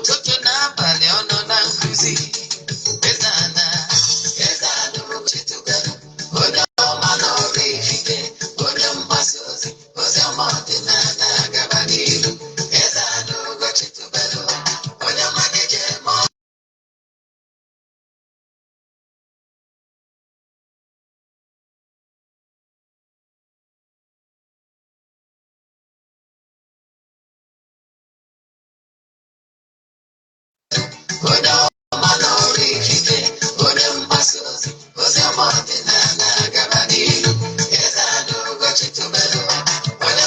Ụtụtụ na abalị ọ nọ na nkụzi. Eze-Ana, Eze-Ana Ugochitubelu, onye ọma na Oraifite, onye mgbasa ozi, ozi ọma ọdịnala gaba n'ihu. Eze-Ana Ugochitubelu, onye ọma na-eje eme. Onye ọma na Oraifite, onye mgbasa ozi, ozi ọma ọdịnala gaba n'ihu. Eze-Ana Ugochitubelu, onye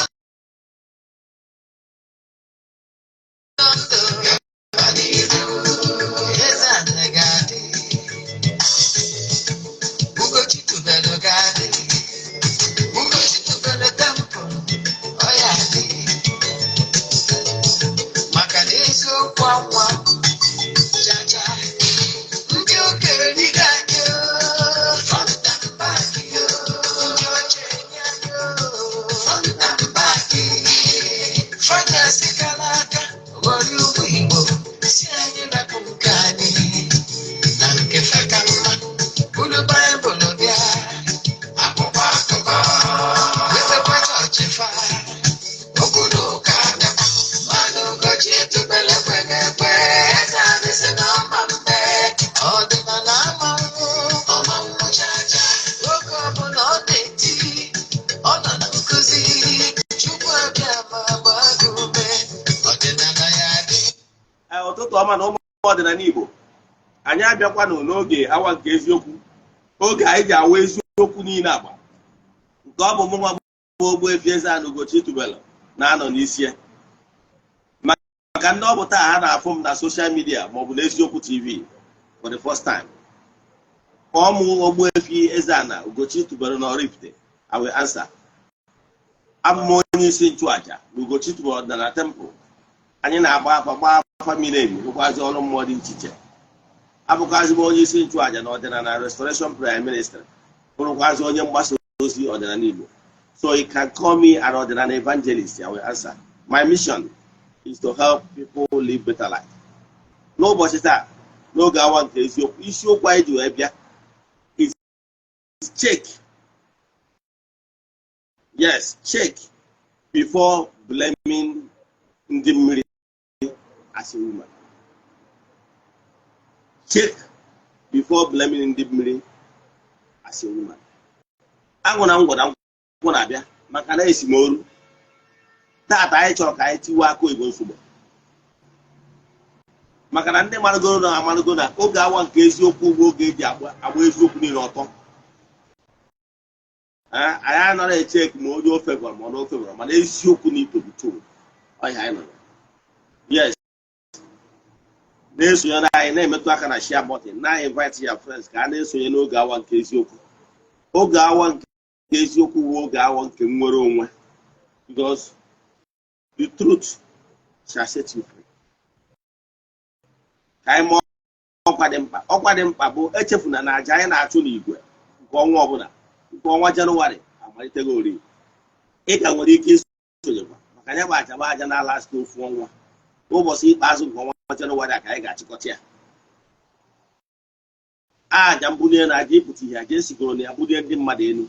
ndụ gaba n'ihu. Eze-Ana ga-adị, Ugochitubelu ga-adị, Ugochitubelu temple ọ ya dị, maka na eziokwu anwa chacha ndị okenye niile anyị front and back, ndị oche enyi anyị front and back, fanyasị kara aka ghọrọ ụmụ Igbo si anyị rapụ nke anyị na nke feka mma. Buru Baịbụl bịa, akwụkwọ akụkọ wetakwa chọọchị fa okwu na ụka bịakwa. Mana Ugochi tubelu ekweghị ekwe. Eze anyị si na ọma mbe ọdịnala ama nwụ, ọma nwụ chacha. Oge ọbụla ọ na-eti, ọ nọ na nkụzi. Chukwu abịa ma gbaa gị ume, ọdịnala ya dị. Ee, ụtụtụ ọma na ụmụ ọdịnala Igbo. Anyị abịakwanụ n'oge awa nke eziokwu, oge anyị ji awa eziokwu niile agba nke ọ bụ mụnwa bụ Ogbuefi Eze-Ana Ugochi tubelu na-anọ n'isi ya. Maka ndị ọ bụ taa ha na-afụ m na social media maọbụ n'Eziokwu TV for the first time, kpọọ m Ogbuefi Eze-Ana Ugochi tubelu na Oraifite, I will answer. Abụ m onye isi nchụaja na Ugochi tubelu ọdịnala temple. Anyị na-agba afa, gbaa afa miri emi, rụkwazi ọrụ mmụọ dị iche iche. Abụkwazi m onye isi nchụaja na ọdịnala Restoration Prayer Ministry, bụrụkwazi onye mgbasa ozi ọdịnala Igbo. So you can call me an ọdịnala evangelist, I will answer. My mission is to help people live better life. N'ụbọchị taa, n'oge awa nke eziokwu, isiokwu anyị ji wee bịa is check, yes, check before blaming ndị mmiri as a woman. Check before blaming ndị mmiri as a woman. Agwụ na ngwọ na nkwụ na-abịa maka na esi m oru taata. Anyị chọrọ ka anyị tiwe aka oyibo nsogbu, maka na ndị maragoro na amarago na oge awa nke eziokwu bụ oge eji agba agba eziokwu niile ọtọ. Anyị anaghị eche ma onye ofe gwara ma ọ na ofe gwara, mana eziokwu na itobuto ọhịa anyị nọ. Yes, na-esonyere anyị, na-emetụ aka na share button, na-invite your friends ka a na-esonye n'oge awa nke eziokwu. Oge awa nke eziokwu bụ oge awa nke nnwere onwe, because the truth shall set you free. Ka anyị mụọ ọkwa dị mkpa. Ọkwa dị mkpa bụ echefuna na aja anyị na-achụ n'igwe nke ọnwa ọbụla, nke ọnwa Jenụwarị amalitego ori. Ị ka nwere ike isonyekwa, maka ya bụ aja bụ aja na-ala site ofu ọnwa. N'ụbọchị ikpeazụ nke ọnwa Jenụwarị a ka anyị ga-achịkọta ya. Aja mbunye na aja ịpụta ihe, aja esigoro na ya bulie ndị mmadụ elu,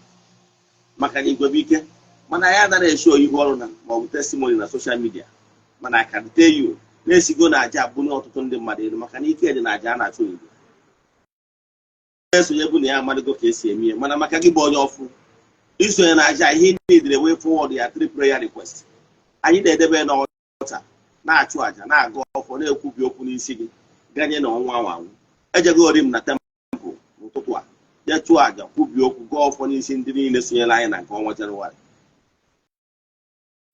maka na igwe bụ ike. Mana ya anaghị esi oyihu ọrụ na maọbụ testimony na social media, mana I can tell you na-esigo na aja abunye ọtụtụ ndị mmadụ elu, maka na ike dị na aja a na-achụ n'igwe. Na-esonye bụ na ya amadịgo ka esi eme ihe, mana maka gị bụ onye ọfụ isonye na aja, ihe niile wee forward ya three prayer request, anyị na-edebe n'ọta, na-achụ aja, na-agụ ọfọ, na-ekwubi okwu n'isi gị ganye na ọnwa anwụ. Ejegori m na temple n'ụtụtụ a, jee chụọ aja, kwubie okwu, gụọ ọfọ n'isi ndị niile sonyere anyị na nke ọnwa Jenụwarị.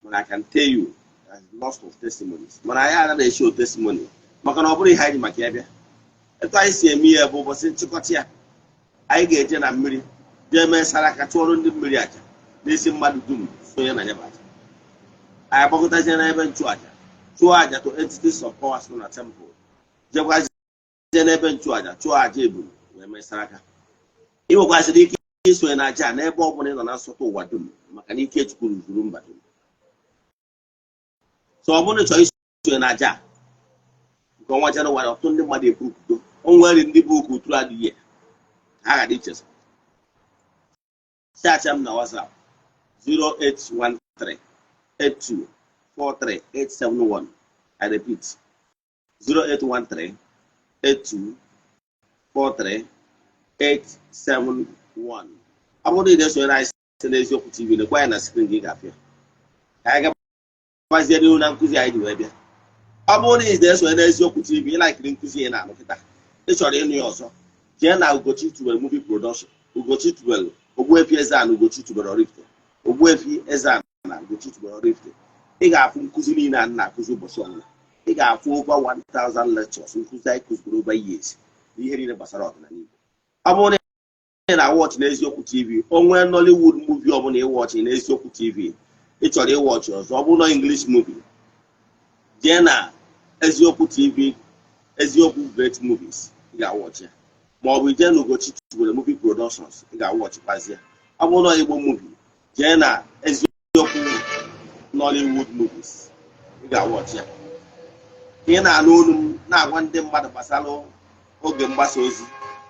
Mana I can tell you there's lots of testimonies, mana anyị anaghị eshow testimony, maka na ọ bụrụ ihe anyị ji maka ya bịa. Etu anyị si eme ihe bụ ụbọchị nchịkọta ya, anyị ga-eje na mmiri jee mee saraka, chụọrọ ndị mmiri aja n'isi mmadụ dum sonye na ya bụ aja. Anyị agbakọtazie n'ebe nchụaja, chụọ aja to entities of powers nọ na temple, jekwazie n'ebe nchụaja chụọ aja ebulu wee mee saraka. Ị nwekwaziri ike isonye na aja n'ebe ọ bụla ị nọ na nsọtụ ụwa dum, maka na ike Chukwu ruzuru mba dum. So ọ bụrụ na ị chọrọ isonye na aja nke Nke ọnwa Jenụwarị, ọtụtụ ndị mmadụ ebukugo. O nwere ndị book throughout the year, ha ghara ichezọ. Chat m na WhatsApp 0813 8243 871. I repeat, 0813 8243 871. Ọ bụrụ na ị na-esonyere anyị site n'Eziokwu TV, lekwa ya na screen gị, ga-afịa. Ka anyị gabazie n'ihu na nkụzi anyị ji wee bịa. Ọ bụrụ na ị na-esonye n'Eziokwu TV, ị likeiri nkụzi ị na-anụ kịta, ị chọrọ ịnụ ya ọzọ, jee na Ugochi Tubelu Movie Production, Ugochi Tubelu, Ogbuefi Eze-Ana Ugochi Tubelu Oraifite, Ogbuefi Eze-Ana na Ugochi Tubelu Oraifite, ị ga-afụ nkụzi niile a na-akụzi ụbọchị ọbụla. Ị ga-afụ over 1000 lectures, nkụzi anyị kụzigoro over years na ihe niile gbasara ọdịnala Igbo. Ọ bụrụ na ị na-awatch n'Eziokwu TV, o nwee Nollywood movie ọbụla ịwatch n'Eziokwu TV, ị chọrọ ịwatch ọzọ, ọ bụrụ na English movie, jee na Eziokwu TV, Eziokwu Great Movies, ị ga-awatch ya. Ma ọ bụ jee na Ugochi Tubelu Movie Productions, ị ga-awatchikwazi ya. Ọ bụrụ na Igbo movie, jee na Eziokwu Nollywood Movies, ị ga-awatch ya. Ka ị na-anụ olu m na-agwa ndị mmadụ gbasara oge mgbasa ozi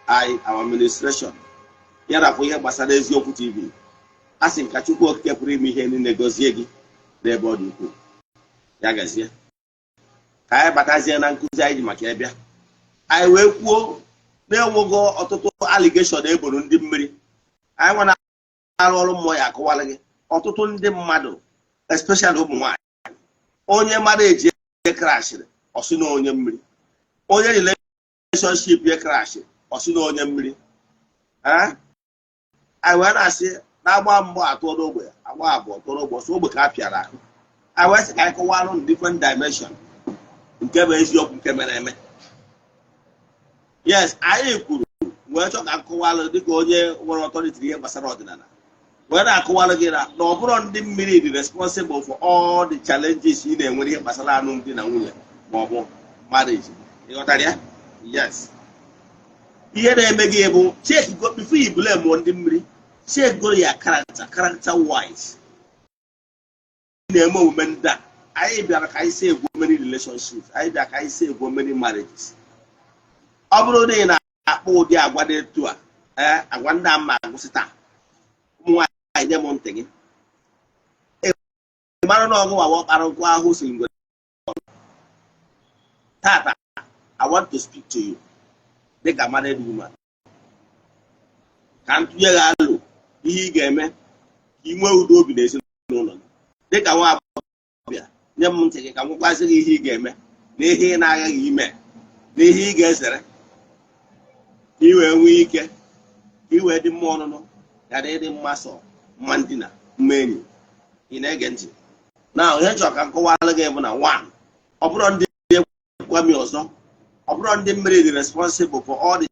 anyị, our administration, ya nakwa ihe gbasara Eziokwu TV, a sị nka Chukwu Okike pụrụ ime ihe niile gọzie gị n'ebe ọ dị ukwuu. Ya gazie. Ka anyị batazie na nkụzi anyị ji maka ya bịa. Anyị wee kwuo na-enwego ọtụtụ allegation eboro ndị mmiri. Anyị nwa na-arụ ọrụ mmụọ ya akọwara gị ọtụtụ ndị mmadụ, especially ụmụ nwaanyị, onye mmadụ eji crashịrị, ọsị na onye mmiri, onye relationship ya crashịrị, ọsị na onye mmiri. Anyị wee na-asị na-agba mbọ atụọ n'ogbe, agba abụọ tụọ n'ogbe, ọsọ ogbe ka a pịara ahụ. Anyị wee sị ka anyị kọwalụ different dimension nke bụ eziokwu, nke mere eme. Yes, anyị kwuru wee chọọ ka nkọwalụ dịka onye nwere authority ihe gbasara ọdịnala, wee na-akọwalụ gị na ọ bụrụ ndị mmiri dị responsible for all the challenges ị na-enwere ihe gbasara alụmdi na nwunye ma ọ bụ marriage. Ịghọtara ya? Yes, ihe na-eme gị bụ check go before you blame ndị mmiri. Check go ya character, character wise na-eme omume ndị a. Anyị bịara ka anyị save many relationships, anyị bịara ka anyị save many marriages. Ọ bụrụ na ị na-akpọ ụdị agwa dị etu a, ee, agwa ndị a mma agụsị taa, ụmụ nwaanyị, nye m ntị gị. Ị mara na ọgụ wawa ọkpara nkụ ahụ si ngwere. Tata, I want to speak to you dịka married woman, ka m tụnye gị alụ ihe ị ga-eme ka ị nwee udo obi n'ezinụlọ gị. Dịka nwa agbọghọbịa, nye m ntị gị ka m gwakwasị gị ihe ị ga-eme na ihe ị na-agaghị ime na ihe ị ga-ezere, ka ị wee nwee ike, ka ị wee dị mma ọnụnụ, ghara ịdị mma sọ mma ndina mma enyi. Ị na-ege ntị na ihe chọrọ ka m kọwara gị bụ na one, ọ bụrụ ndị gwa m ọzọ, ọ bụrụ ndị mmiri dị responsible for all the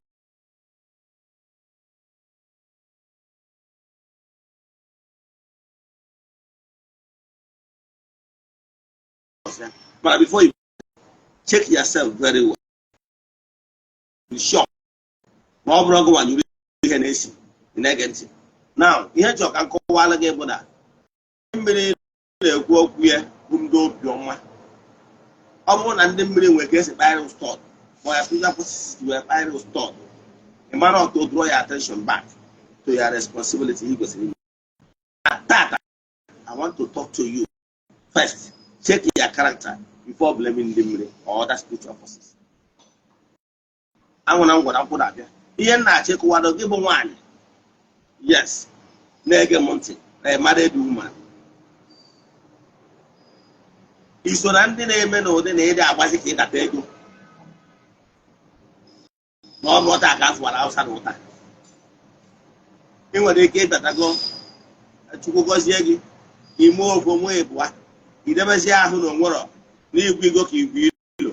But before you check yourself very well, be sure ma ọ bụrụ gị nwanyere ihe na-esi. Ị na-ege ntị? Now, ihe chọrọ ka m kọwara gị bụ na mmiri na-ekwu okwu ya bụ ndị obiọma. Ọ bụrụ na ndị mmiri nwere ka esi kparị stọd ma ya spiritual forces wee kparị stọd, ị mara ọtọ, draw your attention back to your responsibility ị kwesịrị ime. Tata, I want to talk to you. First, check your character before blaming ndị mmiri or other spiritual forces. Anwụ na ngwara nkwụ na-abịa. Ihe m na-achọ ịkụwado gị bụ nwaanyị, yes, na-ege m ntị, na married woman, i so na ndị na-eme na ụdị na ịdị agbazi ka ịdata ego na ọ bụ ọta ka afụwara Hausa na ụta. Ị nwere ike ịbatago, Chukwu gọzie gị, ime ofu onwe ịbụa, idebezie ahụ na onwerọ n'igwe igo ka igwe ilo.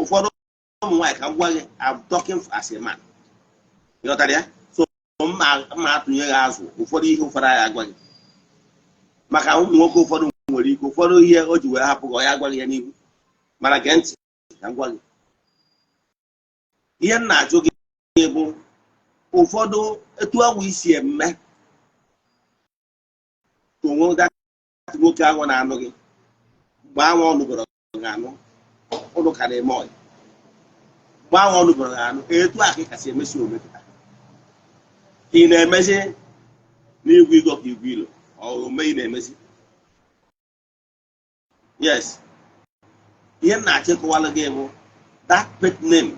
Ụfọdụ ụmụ nwaanyị, ka m gwa gị, I'm talking as a man, ịghọtara ya? So mma atụnye gị azụ ụfọdụ ihe, ụfọdụ anyị agwa gị maka ụmụ nwoke ụfọdụ nwere ike ụfọdụ ihe o ji wee hapụ gị, ọ ya agwaghị ya n'ihu. Mana gee ntị ka m gwa gị ihe m na-ajụ gị bụ ụfọdụ etu awụ isi eme ka onwe nwoke ahụ na-anụ gị mgbe anwa ọ nụgoro. gị anụ, ụnụ ka na-eme ọyị. Mgbe ahụ ọ nụbara gị anụ, etu a ka ị kasị emesi omume kịta, ka ị na-emezi n'igwe igo ka igwe ilo ọ omume ị na-emezi. Yes, ihe m na-achọ ịkọwalụ gị bụ that pet name,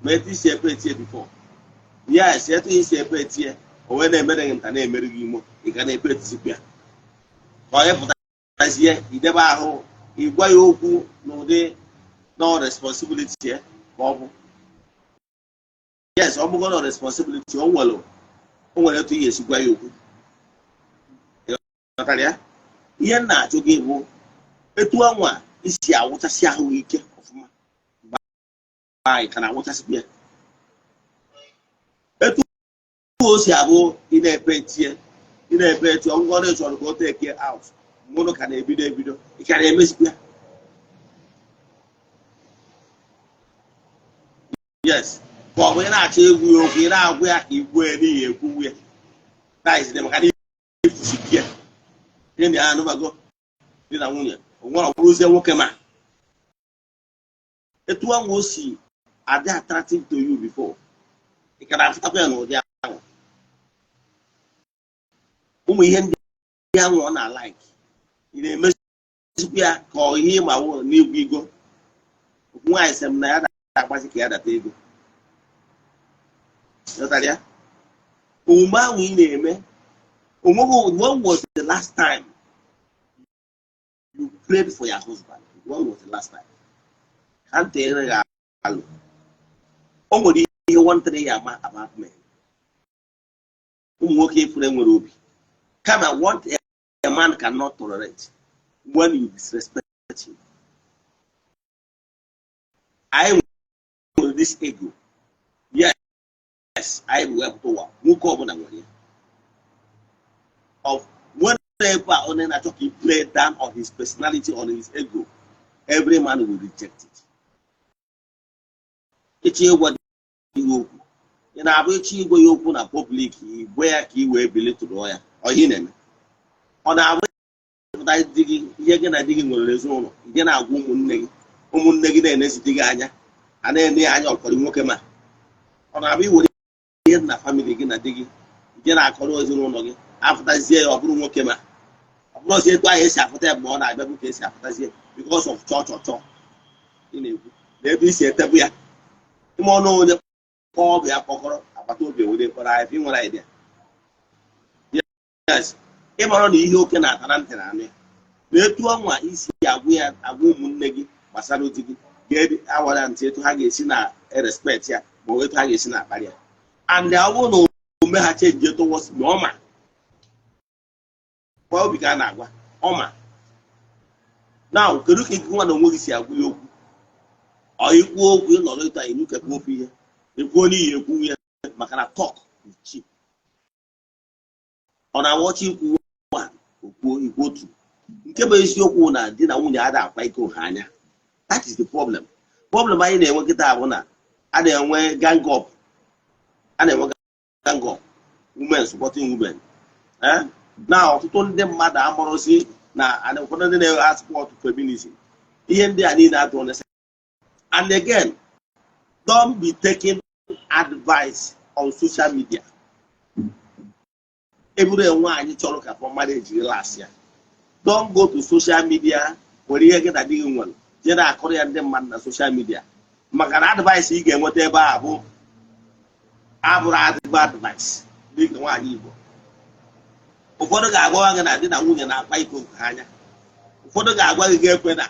ma etu isi epe etie before. Yes, etu isi epe etie, o wee na-emere gị nta, na-emere gị imo, ị ga na-epe etizikwa ya ka ọ pụtazie idebe ahụ, ịgwa ya okwu n'ụdị no responsibility ya ka ọ bụ. Yes, ọ bụgo no responsibility, o nwere etu ị ga-esi gwa ya okwu. Ghọtara ya? Ihe m na-ajụ gị bụ etu anwa isi awụchasị ahụ gị ike ọfụma mgbe anyị ka na-awụchasịkwa ya, etu o si abụ ị na-epe etie, ị na-epe etie ọgwụgwọ na chọrọ ka o take out mụnụ ka na-ebido ebido, ị ka na-emezikwa ya? Yes, ka ọ bụ ị na-achọ egwu ya okwu, ị na-agwa ya ka igwe ya n'ihi ekwuwu ya that maka na ifusi ya ihe na ya anụbago di na nwunye, o nwere ọ bụrụzie nwoke, ma etu ahụ o si adị attractive to you before, ị ka na-afụtakwa ya n'ụdị ahụ? Ụmụ ihe ndị ahụ ọ na-alike, ị na-emezikwa ya, ka ọ ihe ịma n'igwe igo? Nwaanyị sị m na ya na-agbazi ka ya data ego. Ghọtara ya? Omume ahụ ị na-eme onweghị. When was the last time you prayed for your husband? When was the last time? Ka ntị gị alụ, o nwere ihe one thing ya ama about men, ụmụ nwoke ifuru nwere obi, kama what a man cannot tolerate when you disrespect him. Anyị nwere this ego. Yes, anyị bụ wepụta ụwa, nwoke ọbụla nwere ya of whenever onye na-achọ ka he play down on his personality, on his ego, every man will reject it. Ịchọ ịgwa di gị okwu, ị na-abụ ịchọ ịgwa ya okwu na public, igwe ya ka ị wee belitụrụ ya, ọ ihe ị na-eme. Ọ na-abụ ịpụta di gị, ihe gị na di gị nwere ezinụlọ, ị na-agwa ụmụnne gị, ụmụnne gị na-enezi di gị anya, a na-ene ya anya ọkọrọ nwoke, ma ọ na-abụ iwere ihe dị na family gị na di gị nke na-akọrọ ezinụlọ gị, afụtazie ya, ọ bụrụ nwoke, ma ọ bụrụzi etu ahụ esi afụta ya mgbe ọ na-abịa bụ ka esi afụtazie because of chọọ chọọ chọọ ị na-ekwu na ebe isi etebu ya ime ọnụ, onye kpọọ ọbụ ya kpọkọrọ agbata obi ewere kpọrọ ahịa. Ị nwere idea? Yes, ịmara na ihe oke na-ata na ntị na anụ ya na etu ọnwa isi agwụ ya agwa ụmụnne gị gbasara di gị ga-awara ntị, etu ha ga-esi na respect ya, ma ọ bụ etu ha ga-esi na akparị ya. And ọ bụrụ na omume ha change towards na ọma kwa obi ka a na-agwa ọma na kedu ka nwa na onwe gị si agwa ya okwu? Ọ ikwu okwu, ịnọrọ ịta inukepụ ofu ihe ekwuo n'ihi ekwu ya, maka na talk is cheap. Ọ na-awọcha ikwu one, okwuo ikwu otu. Nke bụ eziokwu na di na nwunye ada akwa iko ha anya. That is the problem. Problem anyị na-enwe kịta bụ na a na-enwe gang up, a na-enwe gang up, women supporting women, eh? Na ọtụtụ ndị mmadụ amụrụzi na ụfọdụ ndị na-asupport feminism, ihe ndị a niile atụ. And again, don't be taking advice on social media. Eburu nwaanyị chọrọ ka for marriage relax ya, don't go to social media were ihe gị na di gị nwere jee na-akọrọ ya ndị mmadụ na social media, maka na advice ị ga-enweta ebe a bụ abụrụ adịgbo advice. Dịka nwaanyị Igbo, ụfọdụ ga-agwa gị na di na nwunye na-akpa iko nke ha anya, ụfọdụ ga-agwa gị ga-ekwe na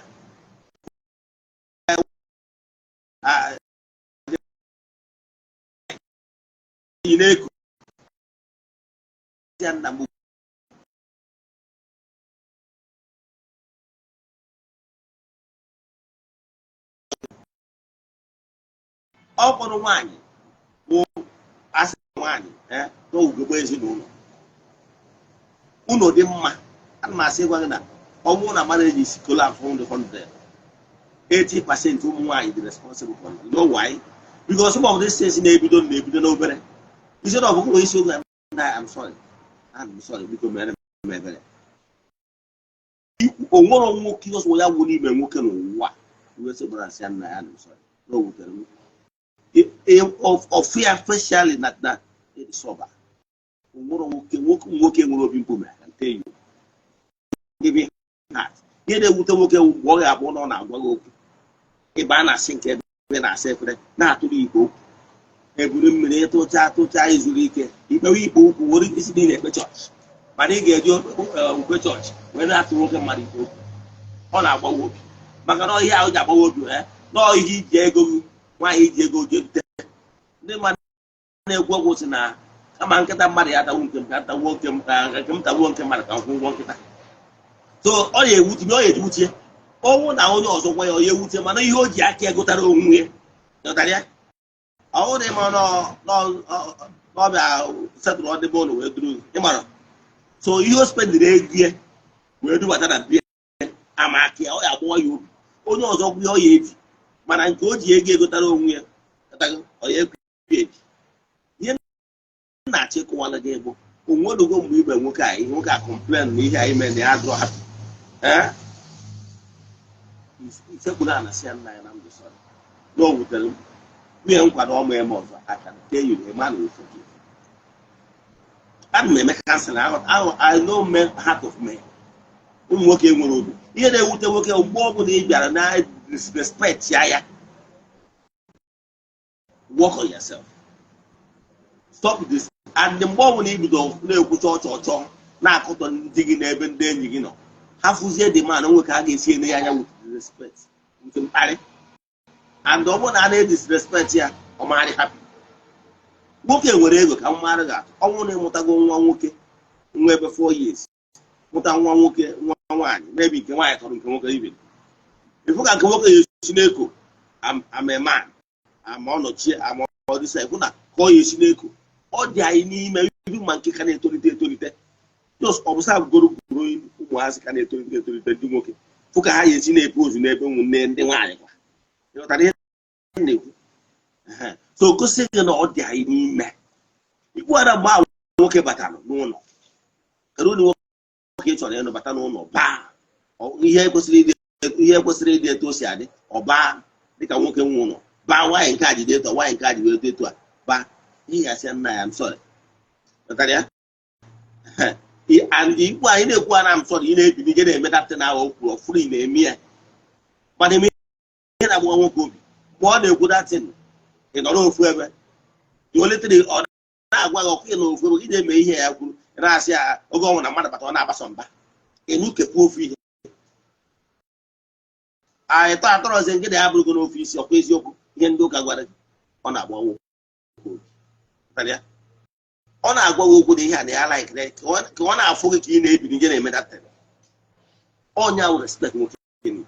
ị na-eku ya nna m. Ọ kpọrọ nwaanyị bụ asị nwaanyị na ugogbe ezinụlọ unu dị mma. Ana m asị gwa gị na ọ bụrụ na marriage is collapse from the 100, 80% ụmụ nwaanyị dị responsible for it. You know why? Because some of these things na-ebido n'obere. Instead of ụmụ isi oge na I'm sorry, I'm sorry, biko mere m ebere. Ikwu onwere nwoke ọsọ ya wụ n'ime nwoke n'ụwa wee sị gbara asị ya nna ya na sorry na o wutere m of ya, especially na sober. Onwere nwoke nwere obi mkpume. I can tell you, giving heart. Ihe na-ewute nwoke mgbe ọ ga-abụ na ọ na-agwa gị okwu, ịba a na-asị nke ebe na-asa efere, na-atụrụ ikpe okwu, eburu mmiri tụcha tụcha, izuru ike ikpewe ikpe okwu, were isi niile ekpe chọọchị, mana ị ga-eji okpukpe chọọchị wee na-atụ nwoke mmadụ ikpe okwu. Ọ na-agbawa obi, maka na ihe ahụ ji agbawa obi ya nọọ ihe iji ego gị, nwaanyị iji ego ji ebute. Ndị mmadụ na-ekwu okwu si na kama nkịta mmadụ ya tagbu nke m, ka tagbuo nke m, ka nke m tagbuo nke mmadụ, ka m kwụ ụgwọ nkịta. So ọ ya ewute, ọ ya ewutie ọnwụ na onye ọzọ gwa ya, ọ ya ewute, mana ihe o ji aka ya gotara onwe ya, ghọtara ya. Ọ bụrụ na ịma n'ọbịa setụrụ ọdịbe ụlọ wee duru ịmara, so ihe o spendịrị ego ya wee dubata na bia ama aka ya, ọ ya agbawa ya obi. Onye ọzọ gwa ya, ọ ya eji, mana nke o ji ego egotara onwe ya, ghọtago, ọ ya ekwe eji. Ihe m na-achọ ịkụwala gị bụ, onwerugo mgbe ibe nwoke a, ihe nwoke a complain na ihe anyị mere na ya dụrọ happy, ee, isekpuru ana sị ya, nna ya, na ndụ, sorry na o wutere m, nwunye m kwado ọmụ eme ọzọ. I can tell you, a man will forgive. Ana m eme counseling. I know men, heart of men. Ụmụ nwoke nwere obi. Ihe na-ewute nwoke, mgbe ọ bụla ị bịara na disrespect ya, ya work on yourself, stop this. And mgbe ọ bụla i bido na-ekwu chọọ chọọ chọọ, na-akọtọ ndị gị n'ebe ndị enyi gị nọ, ha fụzie the man nwe ka a ga-esi ene ya anya with respect, with mkparị. And ọ bụrụ na a na-edisrespect ya, ọ marị happy. Nwoke nwere ego ka mmadụ ga-atụ ọnwụ na ịmụtago nwa nwoke, nwa ebe 4 years, mụta nwa nwoke, nwa nwaanyị, n'ebe nke nwaanyị tọrọ nke nwoke ibe ịfụ ka nke nwoke ya esi n'eko, am a man, ama ọnọchie, ama ọdịsa, ịfụ na ka ọ ya esi n'eko. Ọ dị anyị n'ime ibu, ma nke ka na-etolite etolite, just observe goro goro ụmụazị ka na-etolite etolite, ndị nwoke, fụ ka ha ya esi na-epu ozu n'ebe ụmụnne ndị nwaanyị kwa. Ịghọtara ihe m na-ekwu? So gosi gị na ọ dị anyị n'ime. Ikwu ara mgbe ahụ nwoke batara n'ụlọ, kedu ụdị nwoke ị chọrọ ịnụ bata n'ụlọ baa? Ihe kwesịrị ịdị etu o si adị, ọ baa dịka nwoke nwe ụlọ, baa nwaanyị nke a jide etu a, nwaanyị nke a ji wee etu etu a, baa ihe ya sị, nna ya, I'm sorry. Ghọtara ya? And ikwu anyị na-ekwu ana I'm sorry, ị na-ebili je na-eme that thing ahụ o kwuru ọfụrụ, ị na-eme ya. Mana eme ihe na-agbawa nwoke obi, mgbe ọ na-ekwu that thing, ị nọrọ ofu ebe. The only thing ọ na-agwa gị, ọkụ ị nọ ofu ebe, ị na-eme ihe ya kwuru, ị na-asị ya oge ọnwụ na mmadụ bata, ọ na-agbasa mba, ịnụ kepụ ofu ihe anyị tọ atọrọzi nke na ya bụrụgo n'ofu isi. Ọkwa eziokwu ihe ndị ụka gwara gị, ọ na-agba nwoke obi. Ghọtara ya? Ọ na-agwa gị okwu na ihe a na ya like, ka ọ na-afụ gị ka ị na-ebili je na-eme that thing. Ọnya wụ respect nwoke niile.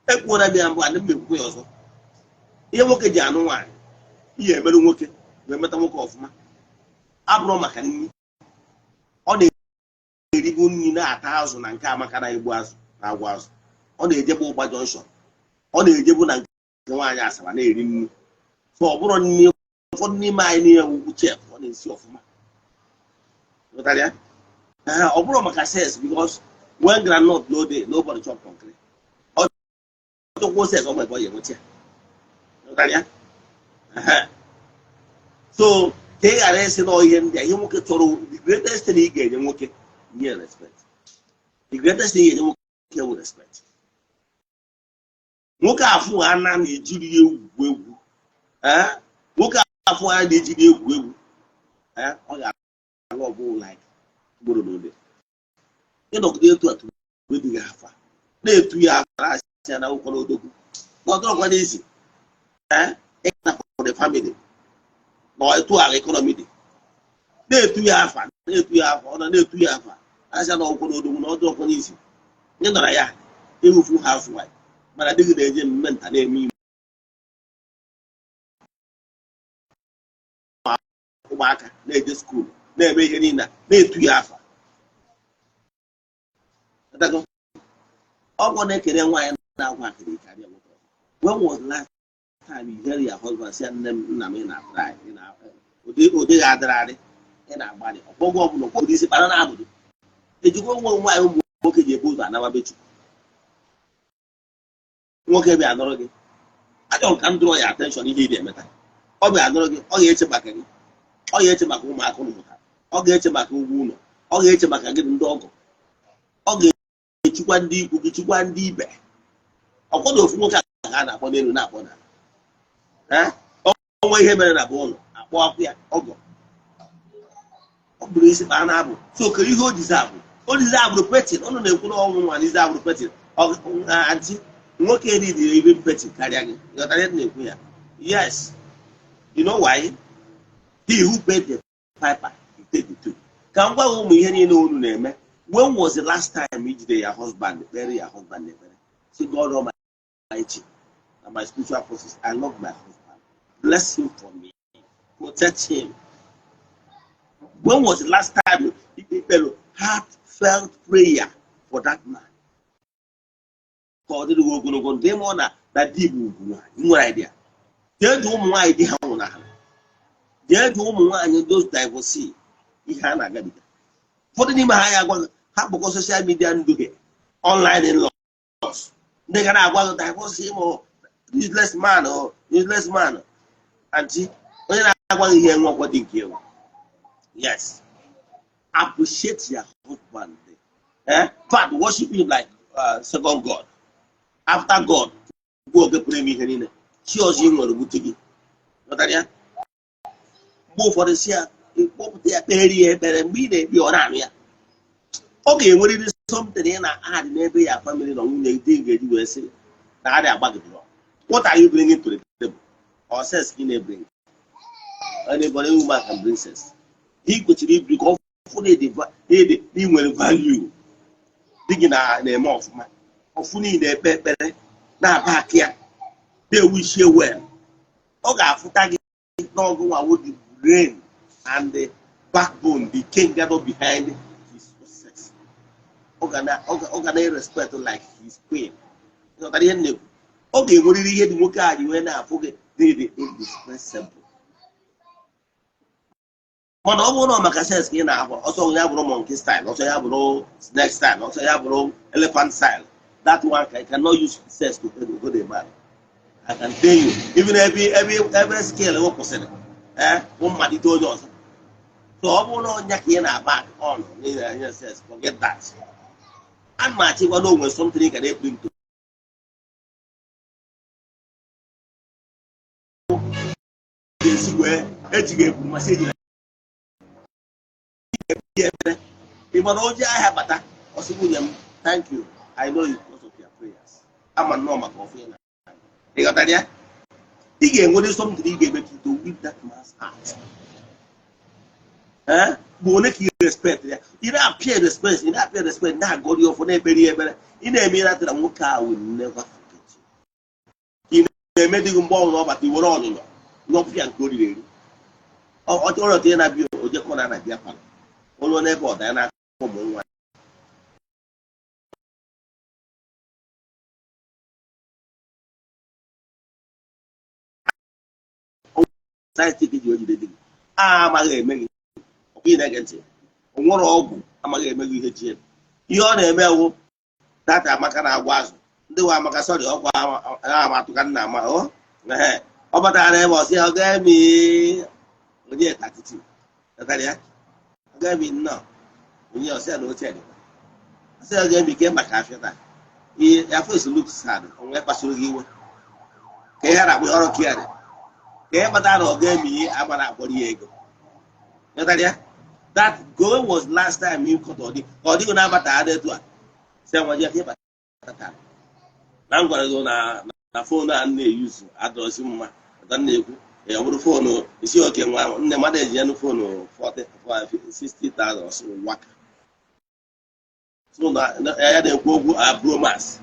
Ekwuola m ya mbụ, adị m ekwukwe ya ọzọ, ihe nwoke ji anụ nwaanyị, ihe emerụ nwoke wee meta nwoke ọfụma, abụrụ maka nri. Ọ na-eribu nri, na-ata azụ na nke amaka, na-egbu azụ, na-agwa azụ, ọ na-ejebu ụgba junction, ọ na-ejebu na nke nwaanyị Asaba na-eri nri. So ọ bụrụ nri, ụfọdụ n'ime anyị niile wugwu chef, ọ na-esi ọfụma. Ghọtara ya? Ee, ọ bụrụ maka sex, because when groundnut no dey, nobody chop concrete. Ọ chọkwuo sex, ọ nwere ebe ọ ya enweta ya. Ghọtara ya? Ehe. So ka ị ghara ịsị na ihe ndị a, ihe nwoke chọrọ, the greatest thing ị ga-enye nwoke, nye respect. The greatest thing ị ga-enye nwoke wụ respect. Nwoke afụ ana na-ejiri ya egwu egwu, ee, nwoke afụ anya na-ejiri egwu egwu, ee, ọ ga-alụ ọbụ like ugboro na ole ịnọgide etu a tụrụ afa, na-etu ya afa, na-asị ya na akwụkwọ n'odogwu na ọdọrọkwa n'isi, ee, ịna for the family na etu ala economy dị, na-etu ya afa, na-etu ya afa, ọ na na-etu ya afa, asị ya na ọkwụkwọ n'odogwu na ọdọrọkwa n'isi. Ị nọrọ ya ịhụfu housewife, mana di gị na-eje mmemme nta, na-eme ime ụmụaka na-eje school, na-eme ihe niile, na-etu ya afa. Ọgwụ na-ekele nwaanyị na-agwa akịrị karịa nwoke. When was the last time you hear your husband say, nne m, nna m, ị na-atry, ụdị ga adịrị adị, ị na-agbalị ọgbọgwụ ọbụla, ụdị isi kpara na abụdụ ejikwa nwa nwaanyị ụmụ Nwoke ji ebu ụzọ anawa be Chukwu. Nwoke bịa nụrụ gị, achọrọ ka m dụrọ ya attention. Ihe ị na-emeta, ọ bịa nụrụ gị, ọ ga-eche maka gị, ọ ga-eche maka ụmụaka ụnụ mụtara, ọ ga-eche maka ụgwọ ụlọ, ọ ga-eche maka gị, ndị ọgọ, ọ ga-echukwa ndị ikwu gị, chukwa ndị ibe. Ọkwado ofu nwoke a ka a na-akpọ n'elu, na-akpọ n'ala. Ọnwa ihe mere na be ụlọ, akpọ akwụ ya ọgọ. Ọ bụrụ isi kpa na-abụ so kere ihe o jizi abụ, o jizi abụrụ petting. Ụnụ na-ekwu na ọnwụ nwa jizi abụrụ petting. Aunty, nwoke riri ebe petting karịa gị. Ghọtara ihe na-ekwu ya? Yes. You know why? He who paid the piper, he take the tune. Ka m gwa gị, ụmụ ihe niile unu na-eme, when was the last time ijide ya husband kpere ya husband ekpere, say, "God Almighty and my spiritual forces, I love my husband, bless him for me, protect him"? When was the last time you kpere heartfelt prayer for that man ka ọ dịrị gị ogologo ndụ? Ịmụ na di bụ ugwu nwaanyị nwere idea. Jee jụọ ụmụ nwaanyị di ha nwụnahụrụ, jee jụọ ụmụ nwaanyị those divorcee ihe a na-agabiga. Ụfọdụ n'ime ha ya agwa gị, ha kpọkọ social media nduhie, online in-laws, ndị ga na-agwa gị, "Divorce him o, useless man o, useless man." Aunty, onye na-agwa gị ihe nwekwa dị nke ewu. Yes, appreciate your husband, eh? In fact, worship him like second God after God. Bụ oge pụrụ ime ihe niile, chi ọzọ ị nwere bute gị. Ghọtara ya? Mgbe ụfọdụ si ya kpọpụta ya, kpere ya ekpere. Mgbe ị na-ekpe, ọ na-anụ ya. Ọ ga-enwerịrị something ị na-add n'ebe ya family na nwunye di ga-eji wee sị na adị agbagidere. What are you bringing to the table? Or sex ka ị na-ebring? Anybody woman can bring sex. Ị kwesịrị ibiri ka ọ fụ na ị nwere value. Di gị na-eme ọfụma, ọfụ niile, ekpe ekpere na-aba aka ya, na-ewish well. Ọ ga-afụta gị n'ọgụ nwawo, the brain and the backbone, the king gather behind his success. Ọ ga na-respect like his queen. Ịghọtara ihe m na-ekwu? Ọ ga-enwerịrị ihe dị nwoke a ji wee na-afụ gị dị indispensable. Mana ọ bụrụ na ọ maka sex ka ị na-ahụ, ọsọ ya bụrụ monkey style, ọsọ ya bụrụ snake style, ọsọ ya bụrụ elephant style, that one I cannot use sex to hold a man. I can tell you, even every skill e kwụsịrị bụ mmalite onye ọzọ. So ọ bụrụ na ọnya ka ị na-aba on na sex, forget that. Ana m achịkwa na o nwere something ị ga na-ekpri nto ga-esi wee ejighị ebu masị eji ekpere. Ị gbara oji ahịa bata, ọsị, "Nwunye m, thank you. I know you because of your prayers." Ama nnọọ maka ọfụ ị na. Ị ghọtara ya? Ị ga-enwere something ị ga-eme to win that man's heart. Ee, bụ onye ka ị respect ya, ị na-apịa respect, ị na-apịa respect, na-agọrị ọfọ, na-ekpere ya ekpere. Ị na-eme ịratara nwoke a will never forget you. Ị na-eme dị gị mgbe ọbụla ọ bata, iwere ọnyụnyọ nyọpụ ya nke o riri eri. Ọ chọrọ ka ị na-abịa ojekọ na na-abịa palọ ụlọ n'ebe ọ daya n'aka ụmụ nwa. Scientific ji ojide dị gị a amaghị eme gị ọkwa. Ị na-ege ntị? O nwere ọgwụ amaghị eme gị ihe ji ihe ọ na-eme wụ tata. Amaka na-agwa azụ ndị nwe amaka sọrị ọkwa amatụka nna ama o. Ehe, ọ batara ebe ọ sị ọ ga-eme onye 32 ghọtara ya, ọ ga-eme nnọọ onye ọsị ya na oche dịkwa, ọsị ọ ga-eme ike maka afịa taa. Ihe ya face look sad, onwe kpasuru gị iwe ka ihe na-akpọ ọrụ ka ya dị ka ihe kpatara na ọ ga-eme ihe agbara akpọrọ ya ego. Ghọtara ya? That go was last time he cut. Ọ dị ka ọ dịghị na-abata ada etu a sị nwaji ya ka ịbata taa na m gwara gị na phone a m na-eyuzu adọzi mma. Ọta m na-ekwu ọ bụrụ phone isi oke nwa nne mmadụ eji ya phone 40 60,000 ọsị waka. So na ya na-ekwu okwu Pro Max,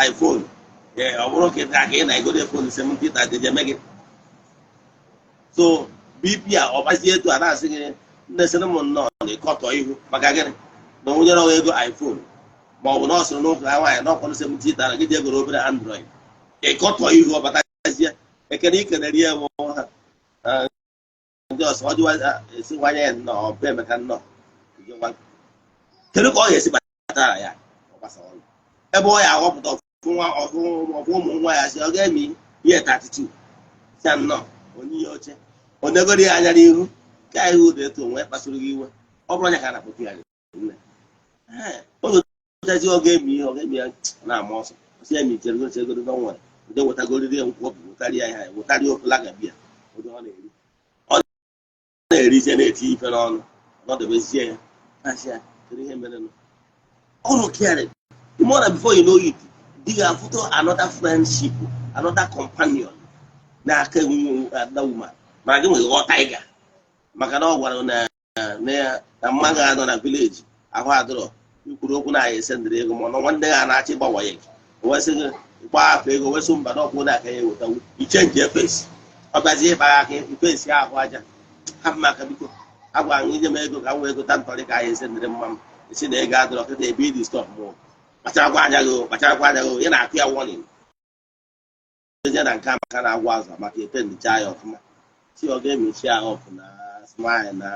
iPhone, ọ bụrụ ka ka ị na-egote phone 70,000 eji eme gị. So BP a ọ gbazie etu a na-asị gị, nne sịrị m nnọọ na ịkọtọ ihu maka gịnị na onye ọrụ ego iPhone, ma ọ bụ na ọ sịrị n'ụka nwaanyị na ọkwanụ 70,000 gị ji egoro obere Android, ịkọtọ ihu. Ọ batazie, ekene ikenere ya bụ ha ndị ọsọ ọ jụwa esiwanye ya nnọọ ọbụ Emeka nnọọ. Kedu ka ọ ga-esi bata? Bata na ya, ọ gbasa ọrụ ebe ọ ya aghọpụta ọfụ nwa, ọfụ ụmụ nwa ya, si ọ ga-eme ihe 32, si ya nnọọ, onye ihe oche onegoro ya anya n'ihu ka ihu dị etu onwe kpasuru gị iwe. Ọ bụrụ onye ka a na-akpọta ya nne. Oge chazi, ọ ga-eme ihe ọ ga-eme, ya na-ama ọsọ, si ya ma ichere godo don nwere ụdị wetagoriri ya nkwụ ọbụ, wetara ya ihe, wetara ya ofe lager biya, ụdị ọ na-eri, ọ na-erizie, na-eti ife n'ọnụ, nọdebezie ya, asị ya, kedu ihe mere nụ ọrụ kịarị more than. Before you know it, di ga-afụta another friendship, another companion n'aka another woman. Mana gị nwere ghọta ịga maka na ọ gwara na na mma ga-anọ na village ahụ adịrọ ikwuru okwu na aya esendịrị ego, ma ọ nọ nwanne ya na-achọ ịgbanwanye gị, wesị gị gba afọ ego, wesị mba na ọkwụ na-aka ya ewetawu ichange face. Ọ bịazie ịkpagha aka ifesi ahụ aja ha mma aka. Biko, agwa m inye m ego ka m wee gota ntọrị ka aya esendịrị mma m, esi na ego adịrọ kịta ebe ịdị. Stop mụ, kpacharakwa anya gị, kpacharakwa anya gị. Ị na-akụ ya warning eje na nke Amaka na-agwa azụ maka ete ndicha ya ọfụma, si ọ ga-emechi ya ọfụ na smile na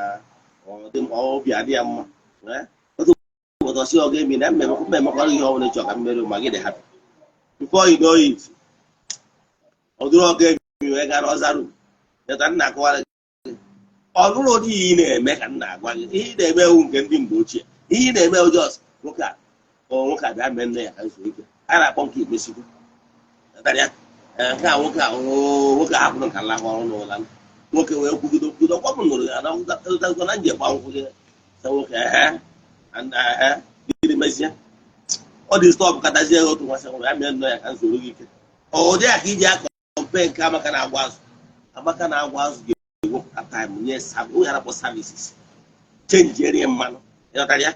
obi adị ya mma. Otu ụbọchị, si ọ ga-emi na mmemekwara ihe ọbụla ịchọ ka mmeri ma gị dị happy. Before you know it, ọ dụrụ ọ ga-emi wee gaa n'ọzarụ yata nna akọwara gị. Ọ bụrụ ụdị ihe ị na-eme ka m na-agwa gị, ihe ị na-eme ewu nke ndị mgbe ochie, ihe ị na-eme just nwoke a, ọ nwoke a bịa mee nne ya ka nso ike a na-akpọ nke ikpesikwu ya nke a. Nwoke a, nwoke hapụrụ nka nlahụ ọrụ n'ụla, nwoke wee kwugide kwugide ọkwa m nụrụ ya na nje gba nkwụ gị sị nwoke ehe ehe, gịnị mezie? Ọ dị stop katazie ya otu nwasị ya mee nnọọ ya ka nsoro gị ike. Ọ dị ya ka iji akọmpe nke Amaka na-agwa azụ. Amaka na-agwa azụ ga-ewepụta time nye onye na-akpọ services, changerie mmanụ, ịghọtara ya?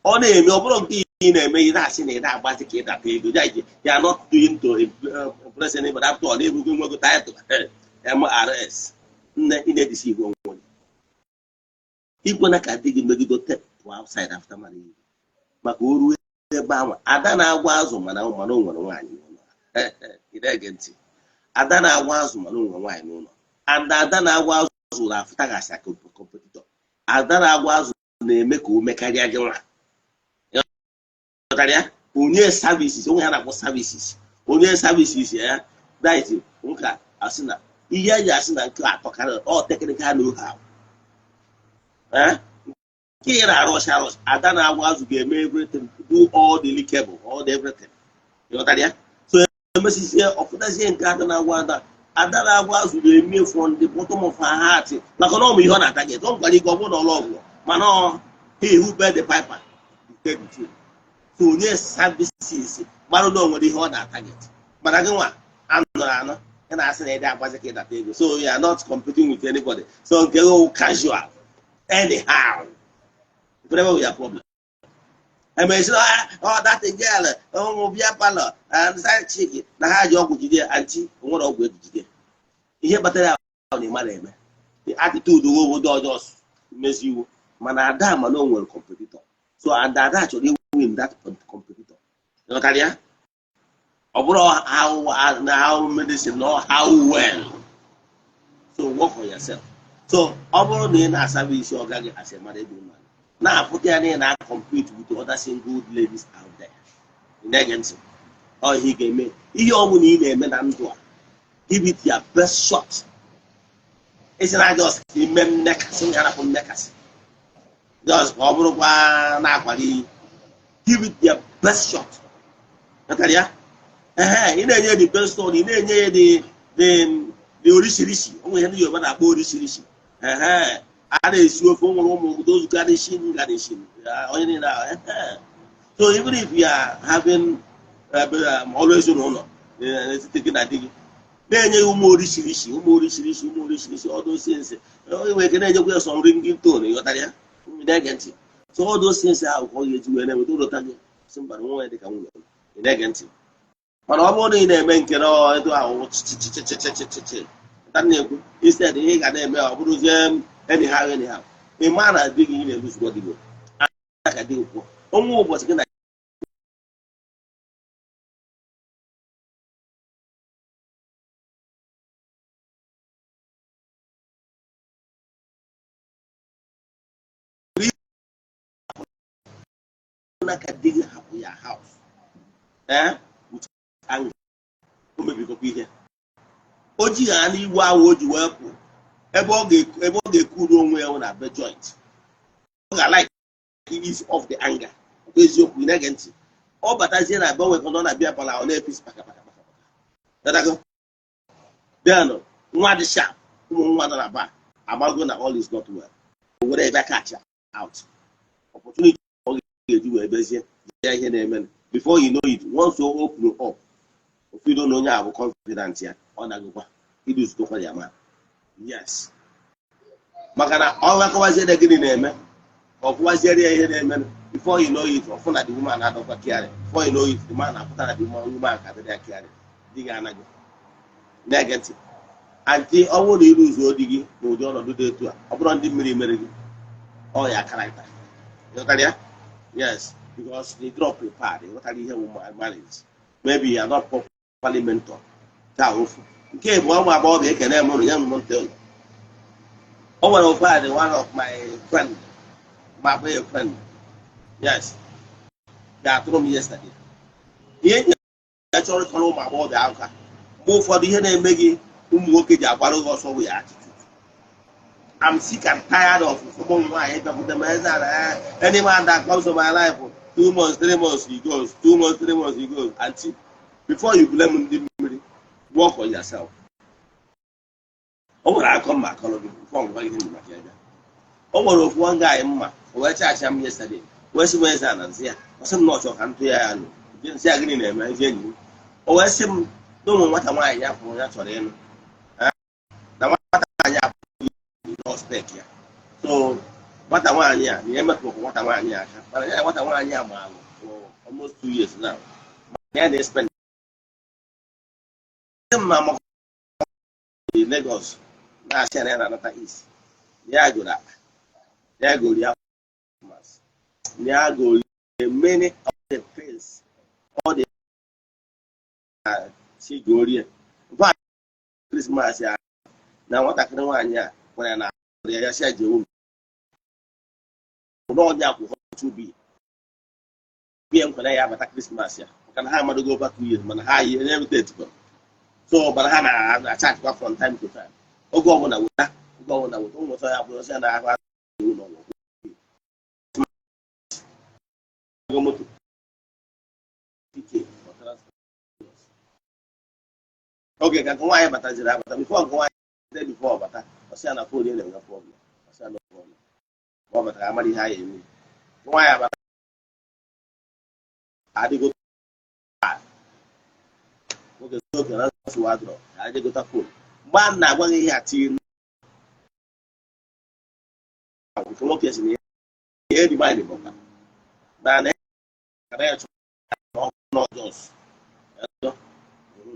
Ọ na-eme, ọ bụrụ nke ị na-eme, ị na-asị na ị na-agbazi ka ị data ego ya ije ya, not doing to impress anybody. After all, na-ebugo nwego title MRS. Nne, ị na-edisi igwe onwe gị, ikwena ka di gị megido pụọ outside after marriage, maka o ruo ebe ahụ, ada na-agwa azụ, mana o nwere nwaanyị n'ụlọ. Ị na-ege ntị? Ada na-agwa azụ, mana o nwere nwaanyị n'ụlọ, and ada na-agwa azụ na-afụtaghasị competitor. Ada na-agwa azụ na-eme ka o mekarịa gị nwa. Ịghọtara ya? Onye services, onwe ha na-akpọ services, onye services ya that nka asị na ihe eji asị na nke atọ karịrị ọ technical know-how. Nke ị na-arụsị arụsị, ada na-agwa azụ ga-eme everything, do all the lickable, all the everything. Ịghọtara ya? So emesizie, ọfụtazie nke ada na-agwa, ada na-agwa azụ na-eme from the bottom of her heart, maka na ọ bụ ihe ọ na-ata gị. Ọ gwara ike, ọ bụrụ na ọlụ ọgwụ, mana ọ he who bear the piper dictate the tune. So onye services mara na o nwere ihe ọ na-atarget, mana gị nwa anọrọ anọ, ị na-asị na ịdị agbazi ka ịdata ego, so you are not competing with anybody. So nke gị casual anyhow, whatever your problem. Emesi, oh, that girl, ụmụ bịa parlour and side chick na ha ji ọgwụ jide aunty. Nwere ọgwụ eji jide ihe kpatara ya na ịmara eme attitude wo obodo ọjọọ mezi iwu, mana ada, mana o nwere competitor, so and ada chọrọ win that competitor. Ịghọtara ya? Ọ bụrụ how na how medicine no how well, so work for yourself. So ọ bụrụ na ị na-asaba isi ọ gaghị asị mara ebe mmadụ na-apụta ya na ị na-compete with other single ladies out there. Ị na-ege ntị? Ọ ihe ị ga-eme, ihe ọ bụla ị na-eme na ndụ a, give it your best shot. Isi na just ime mmekasị ya, napụ mmekasị, just ka ọ bụrụkwa na-akwali iyi, give it your best shot. Ghọtara ya? Ehe, ị na-enye the best shot, ị na-enye ya the oríṣiríṣi. O nwere ihe ndị Yoruba na-akpọ oríṣiríṣi. Ehe, a na-esi ofe, o nwere ụmụ those garnishing onye niile ahụ. Ehe, so even if you are having ọrụ ezinụlọ n'etiti gị na di gị, na-enye ya ụmụ oríṣiríṣi, ụmụ oríṣiríṣi, ụmụ oríṣiríṣi, all those things, enwere ike na-enyekwa ya some ringing tone. Ịghọtara ya? Ị na-ege ntị? So all those things ahụ ka ọ ga-eji wee na-enweta ụlọta gị, sị mba, nwa ya dị ka nwunye m. Ị na-ege ntị? Mana ọ bụrụ na ị na-eme nke na edo ahụ chichichichichichichi na-ekwu, instead ihe ị ga na-eme, ọ bụrụzie anyhow anyhow, ị ma na di gị, ị na-eluzugbo di gị aka, di gị kwuo onwe ụbọchị gị na Ekwena ka di gị hapụ ya house with anger. O mebigokwa ihe o ji ha n'iwu ahụ o ji wee pụ. Ebe ọ ga-ekuru onwe ya na be joint, ọ ga-like ease off the anger. Ọ bụ eziokwu. Ị na-ege ntị? Ọ batazie na be nwekọ nọ na bịa pala, ọ na-efisi paka paka paka paka. Then nwa dị sharp, ụmụ nwa nọ na bar amago na all is not well. O were ebe catch out opportunity ọ ga-eji wee bezie ya ihe na-eme. Before you know it, once o open up, ofido na onye a bụ confidant ya, ọ na-agụkwa iduzikwa ya ma yes, maka na ọ gakọwaziere gịnị na-eme, ọ kụwaziere ya ihe na-eme. Before you know it, ọfụ na the woman adọkwa kiarị. Before you know it, the man apụta na the woman ka dịrị ya kiarị. Di gị anaghị na-ege ntị. Aunty, ọ bụrụ na iru ụzọ di gị n'ụdị ọnọdụ dị etu a, ọ bụrụ ndị mmiri mere gị, ọ ya character. Ịghọtara ya? Yes, because they drop prepared. Ịghọtara ihe bụ marriage? Maybe you are not properly mentor. Ka ofu nke bụ ụmụ agbọghọbịa, ekene m ụnụ. Nye m ntị ụlọ. O nwere ofu adị, one of my friend, ma bụ a friend, yes, ga-atụrụ m yesterday. Ihe nyi ya chọrọ ịkọrọ ụmụ agbọghọbịa aka, mgbe ụfọdụ ihe na-eme gị, ụmụ nwoke ji agbara gị ọsọ bụ ya attitude. I'm sick and tired of ụmụ nwaanyị bịakwute m, eze na any man that comes to my life, 2 months, 3 months, he goes. 2 months, 3 months, he goes. Aunty, before you blame ndị mmiri, work on yourself. O nwere akọ mma akọrọ gị before ngwa gị maka ya bịa. O nwere ofu one guy mma, o wee chaachị m yesterday, wee sị m, eze na nsị ya, ọ sị m na ọ chọrọ ka m tụ ya ya nụ. Nsị ya, gịnị na-eme, ezi enyi m? O wee sị m na ụmụ nwata nwaanyị ya fụrụ ya chọrọ ịnụ, na nwata nwaanyị abụghị spec ya. So nwata nwaanyị a na ya emetụrụ nwata nwaanyị aka, mana ya nwata nwaanyị a ma alụ for almost 2 years now, mana ya na-espend mma maka Lagos na-asị ya na ya na-anata East. Ya goro akpa, ya goro ya ya goro many of the things all the si gorie Christmas ya na nwatakịrị nwaanyị a gwara ya na ya ya si ya jewe n'ọnya akwụkwọ to be nkwana ya abata Christmas ya, maka na ha amadogo over 2 years, mana ha yi enye etikọ. So mana ha na-achachikwa from time to time, oge ọbụla weta, oge ọbụla weta ụmụ ya bụ ọsọ ya na ahụ ewu n'ọgwụ moto ticket for transport. Oge ka nke nwaanyị bataziri abata, before nke nwaanyị, before ọ bata, ọsị ya na phone ya na-enwe problem. Ọsị ya na problem, ma ọ batara amara ihe a ya eme. Nwaanyị abata, adịgo oge oge na nsogbu adịrọ ka anyị gota phone. Mgbe a na-agwa gị ihe a tinye nke nwoke si na ihe remind bụ ka na na ya chọrọ n'ọjọs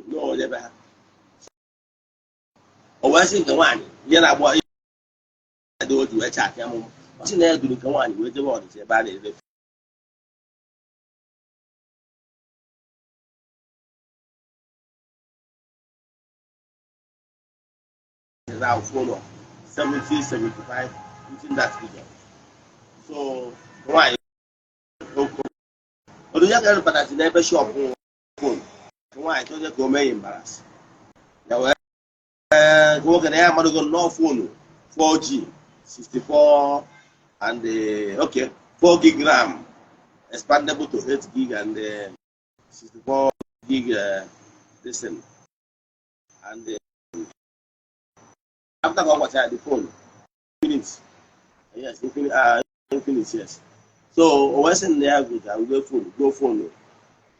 n'onye be ha. O wee sị nke nwaanyị ihe na-agba dị o ji wee chatị ya mụ. Ọ sị na ya duru nke nwaanyị wee jebe Ọnịcha ebe a na-ere now phone of 70 75 within that region. So nwaanyị odu ya ka batazi n'ebe shop phone, nwaanyị chọzie ka o mee ya embarrass ya, wee nwoke na ya amadogo nnọọ phone 4G 64 and okay, 4 gig RAM expandable to 8 gig and 64 gig, this thing. And after ka ọ gwachara the phone Infinix, yes, Infinix, Infinix, yes. So o wee sị na ya gocha uwe phone, go phone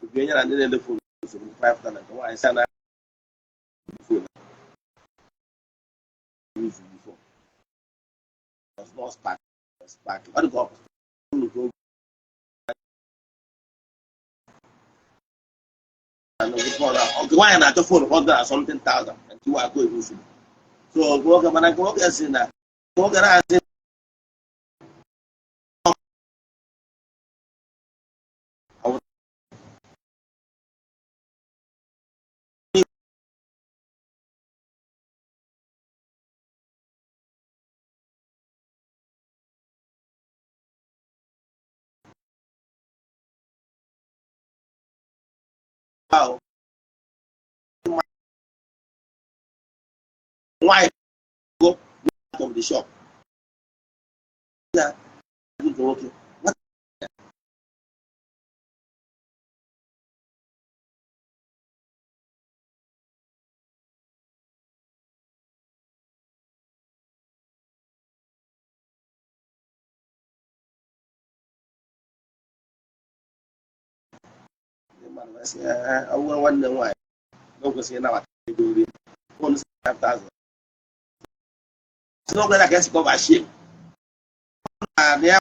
oge nyere ndị na-ele phone 75,000. Nke nwaanyị sị na phone use before was not spark spark. Ọ dị ka ọ nnukwu oge. Nwaanyị na-achọ phone hundred and something thousand ntiwa akụ ebu nsogbu. So nwoke, mana nke nwoke si na nwoke na-asị Ahụ nwaanyị go out of the shop ya nke nwoke. Ndị mmadụ wee sị, "Ee, ọ bụrụ nwanne m nwaanyị na o kwesịrị ịnabata ego ori phone 5,000." Sị na oge na ka esi cover shame na ya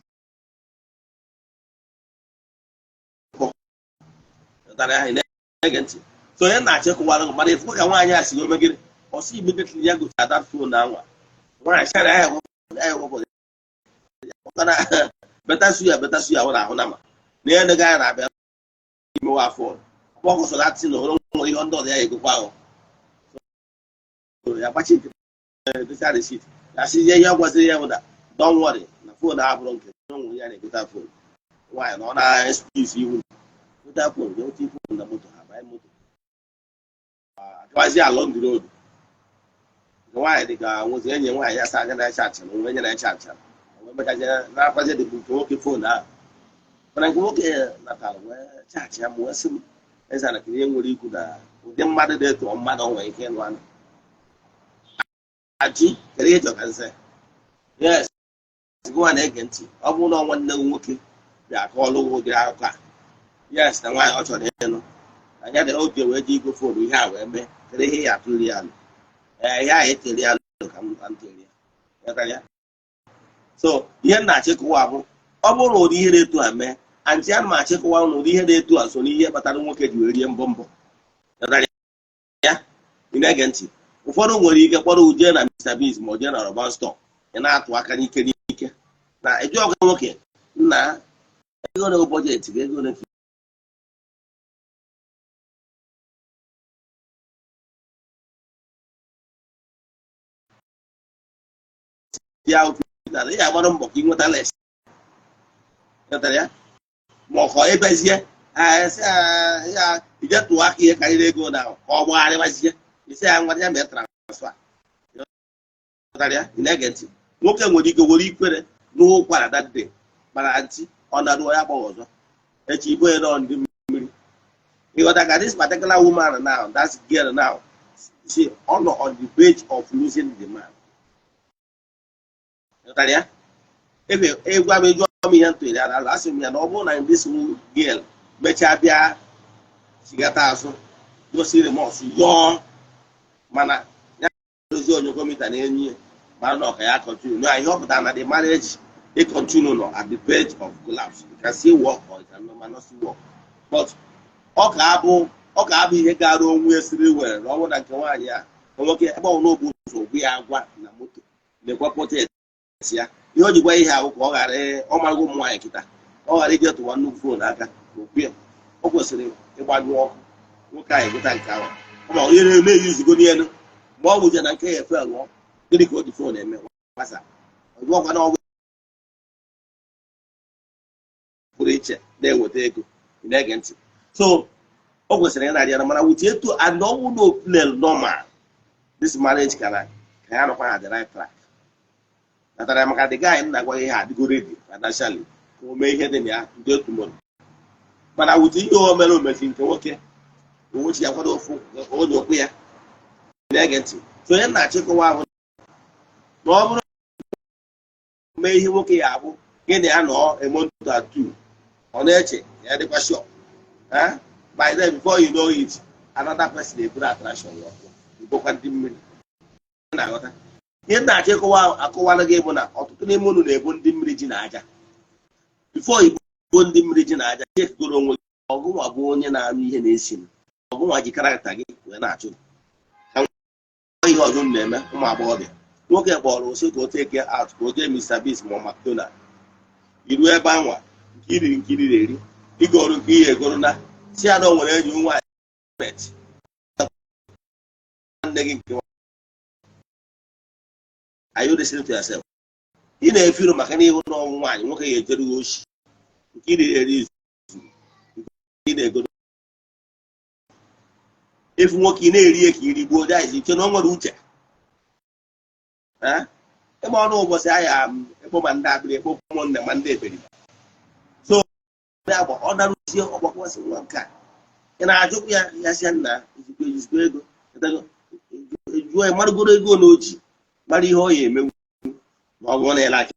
pụtara ya. Na-ege ntị? So onye na-achọ ịkụwara gị, mana ịfụ ka nwaanyị a si ome gịnị? Ọ sị immediately ya gochara that phone anwa, nwaanyị sị na ya ewepụ ya better suya, better suya hụ na ahụ na ma na ya ego ya na-abịa imewa phone ọkọsọ dat na onwe nwere ihe ndị ọzọ ya egokwa ahụ. Ya gbachi nkịtị, gocha receipt. Ya sị ihe ọ gwaziri ya bụ na don't worry, na phone abụrụ nke nwere ya na-egota phone. Nwaanyị na ọ na-excuse ihu gota phone, gote phone na moto, ha banye moto agawazi along the road. Nke nwaanyị dị ka nwezi enyi nwaanyị ya sa anya na echa achara onwe nye na echa achara wee mechazie na-akwazi dị nke nwoke phone ahụ. Mana nke nwoke natara wee chaachị ya ma wee sị m, eze na ihe nwere ikwu na ụdị mmadụ dị etu mmadụ o nwere ike ịnụ anụ aji kedu ihe chọka nse. Yes, gụwa na-ege ntị, ọ bụrụ na nwanne gị nwoke bịa kọọlụ gị ụdịrị akụkọ a, yes, na nwaanyị ọ chọrọ ịnụ anya dị oge wee ji igwe phone ihe a wee mee, kedu ihe ya atụrụ ya alụ? Ee, ihe ahụ etere ya alụ ka m tere ya. Ghọtara ya? So ihe m na-achịkọwa bụ, ọ bụrụ na ụdị ihe na-etu a mee, antị, ana m achịkọwa na ụdị ihe na-etu a so n'ihe kpatara nwoke ji wee rie mbọ mbọ. Ghọtara ya? Ị na-ege ntị? Ụfọdụ nwere ike kpọrọ uje na Mr Biggs ma ọ jee na Roban store, ị na-atụ aka n'ike n'ike na eji ọgụ nwoke nna ego na budget gị, ego na ya outfit ị ga-agbara mbọ ka ị nweta less. Ghọtara ya? Ma ọ ka ebezie ya ije tụọ aka ihe karịrị ego na ka ọ gbagharịbazie isi ya ngwa ya mee transfer. Ghọtara ya? Ị na-ege ntị? Nwoke nwere ike were ikwere n'ụkwara that day, mana ntị ọ na-arụ ya agbaghị ọzọ echi ibu ya nọ ndị mmiri. Ịghọta ka this particular woman now, that girl now, she ọ nọ on the verge of losing the man. Ghọtara ya? Ebe egwu m ejụọ m ihe ntụrụ ya n'ala, asị m ya na ọ bụrụ na this girl mechaa bịa chigata azụ gosi remorse yọọ, mana ya dozie onyokomita na enyi ya mara na ọka ya continue na ihe ọ pụtara na the marriage e continue nọ at the verge of collapse. It can still work or it can not still work, but ọ ka abụ ihe gara onwe esiri were na ọ bụrụ na nke nwaanyị a na nwoke ebe ọ n'obu ụzọ gwa ya agwa na moto na-ekwe pọtet ya. Ihe o ji gwa ihe ahụ ka ọ ghara ọ marago ụmụ nwaanyị kịta, ọ ghara ije tụwa nnukwu phone aka okwu ya. O kwesịrị ịgbanyụ ọkụ nwoke ahụ egota nke ahụ ma onye na-eme eyuzigo n'elu ma ọ bụje na nke ya efe lụọ. Gịnị ka o ji phone eme? Gbasa ọgwụkwa na ọgwụ pụrụ iche na-enweta ego. Ị na-ege ntị? So o kwesịrị ịnarị ya, mana with etu and ọnwụ no play normal, this marriage ka ya nọkwa na the right track. Natara ya maka the guy nna gwa ihe adịgo ready financially ka o mee ihe dị na ya today tomorrow, mana with ihe o mere omezi nke nwoke owechi ya kwado ofu onye okwu ya. Na-ege ntị? So onye na-achịkọwa ahụ na ọ bụrụ mee ihe nwoke ya abụ gịnị ya nọ a month or two, ọ na-eche ya dịkwa sure. By then, before you know it, another person eburu attraction ya ọkụ ibokwa ndị mmiri. Na-aghọta ihe na-achọ ịkọwa akọwara gị bụ na ọtụtụ n'ime unu na-ebu ndị mmiri ji na aja. Before igbo ndị mmiri ji na aja, chekgoro onwe gị. Ọgụnwa bụ onye na-anụ ihe na-esi m, ọgụnwa ji character gị wee na-achụ ka ihe ọzọ unu na-eme. Ụmụ agbọghọbịa, nwoke kpọrọ osi ka o take out, ka o jee Mr Biggs ma McDonald. Iru ebe anwa, nke iriri nke iriri eri, igoro nke ihe egoro na si ya na o nwere enyi nwaanyị nwanne gị nke. Are you listening to yourself? Ị na-efiru maka na ịhụ na ọnwụ nwaanyị nwoke ya ejere gị oshi nke iriri eri izu nke ị na-egoro. Efu nwoke ị na-eri ya ka irigbuo daiz iche na o nwere uche. Ịgba ọnụ ụbọchị ahịa ekpo ma ndị akpịrị ekpo ụmụnne ma ndị eberibe so agba ọ darụzie ọgbakwasị nwa nke a ị na-ajụkwa ya. Ya sịa nna ejikwa ejikwa ego jụọ ya marụgoro ego na oji mara ihe ọ ya emenwu ma ọ bụrụ na ịlachi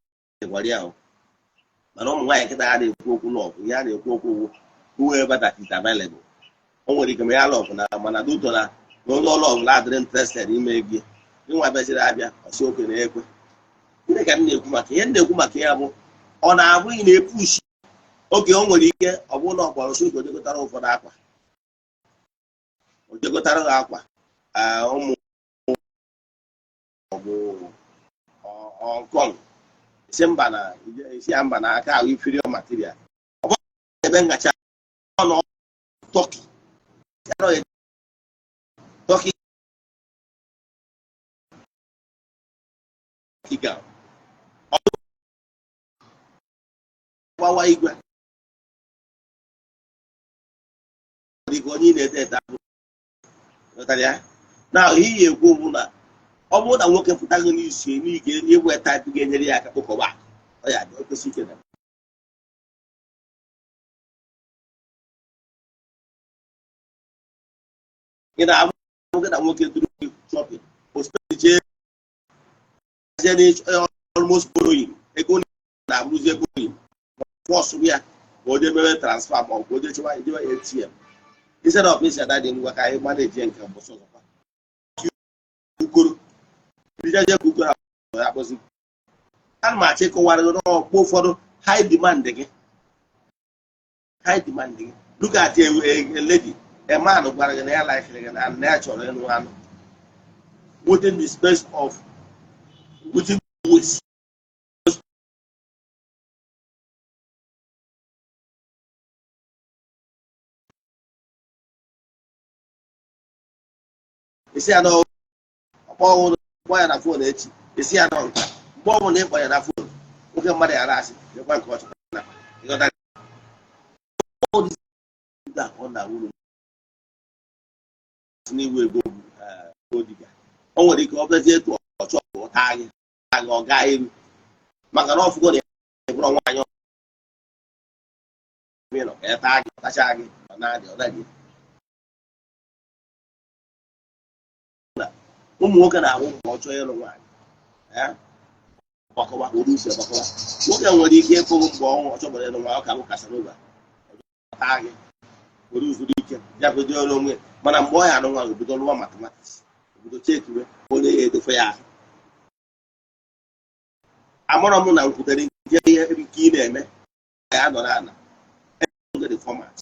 gwara ya. Mana ụmụ nwaanyị nkịta ha na-ekwu okwu love. Ihe a na-ekwu okwu ugwu, whoever that is available. O nwere ike ma ya love na mana duto na na onye love na adịrị interested ime ego ịnwa bịaziri abịa ọsị oke na-ekwe. Gịnị ka m na-ekwu maka ihe m na-ekwu maka ya bụ ọ na-abụ ị na-epushi oge o nwere ike ọ bụrụ na ọ kpọrọ sị oge ojegotara ụfọdụ akwa, ojegotara ha akwa ụmụ ọbụ ọnkọng isi mba na isi ya mba na aka ahụ inferior material. Ọ bụrụ ebe ngacha nọ Turkey, Turkey gown gbawa igwe dịka onye ị na-ete ete abụ ghọtara ya na ihe iyi ekwu bụ na ọ bụrụ na nwoke pụtaghị n'isi n'ike igwe type ga-enyere ya aka kpokọba ọ ya dị o kwesị ike na ị na-abụ gị na nwoke duru gị shopping, o jee almost borrowing ego na-abụrụzi borrowing force ya ka o jee mewe transfer ma ọ bụ o jee chewa ejewe ATM instead of isi ada dị ngwa ka anyị manage nke mbọsị ọzọkwa ukoro rijaje ka ukoro ya akpọzi. Ana m achọ ịkọwara gị n'ọkpọ ụfọdụ high demand gị, high demand gị. Look at a lady, a man gwara gị na ya like gị na ya chọrọ ịnụ anụ within the space of within weeks. Isi ya na ọkpọ ọhụrụ kpọọ ya na phone echi, isi ya nọ nka mgbe ọ bụla ịkpọ ya na phone, nwoke mmadụ ya asị ekwe nke ọ chọrọ na ịghọta ọ na uru n'iwu ego odiga. O nwere ike ọ bịazie etu ọ chọọ ụta gị gị ọ gaa iru maka na ọfụgo na bụrụ nwaanyị nọ ka ya taa gị tacha gị ọ na-adị ọ naghị. Ụmụ nwoke na-ahụ mgbe ọ chọọ ịlụ nwaanyị gbakọwa were uche gbakọwa. Nwoke nwere ike ịfụghị mgbe ọnwụ ọ chọbara ịlụ nwaanyị ọ ka bụ Casanova taa gị were uzuru ike ya bido ọrụ onwe, mana mgbe ọ ya anụ nwaanyị obido lụwa mathematics, obido chekiwe onye ya edofe ya ahụ. Amarọ m na nkwutere nke ihe nke ị na-eme ya nọrọ ala the format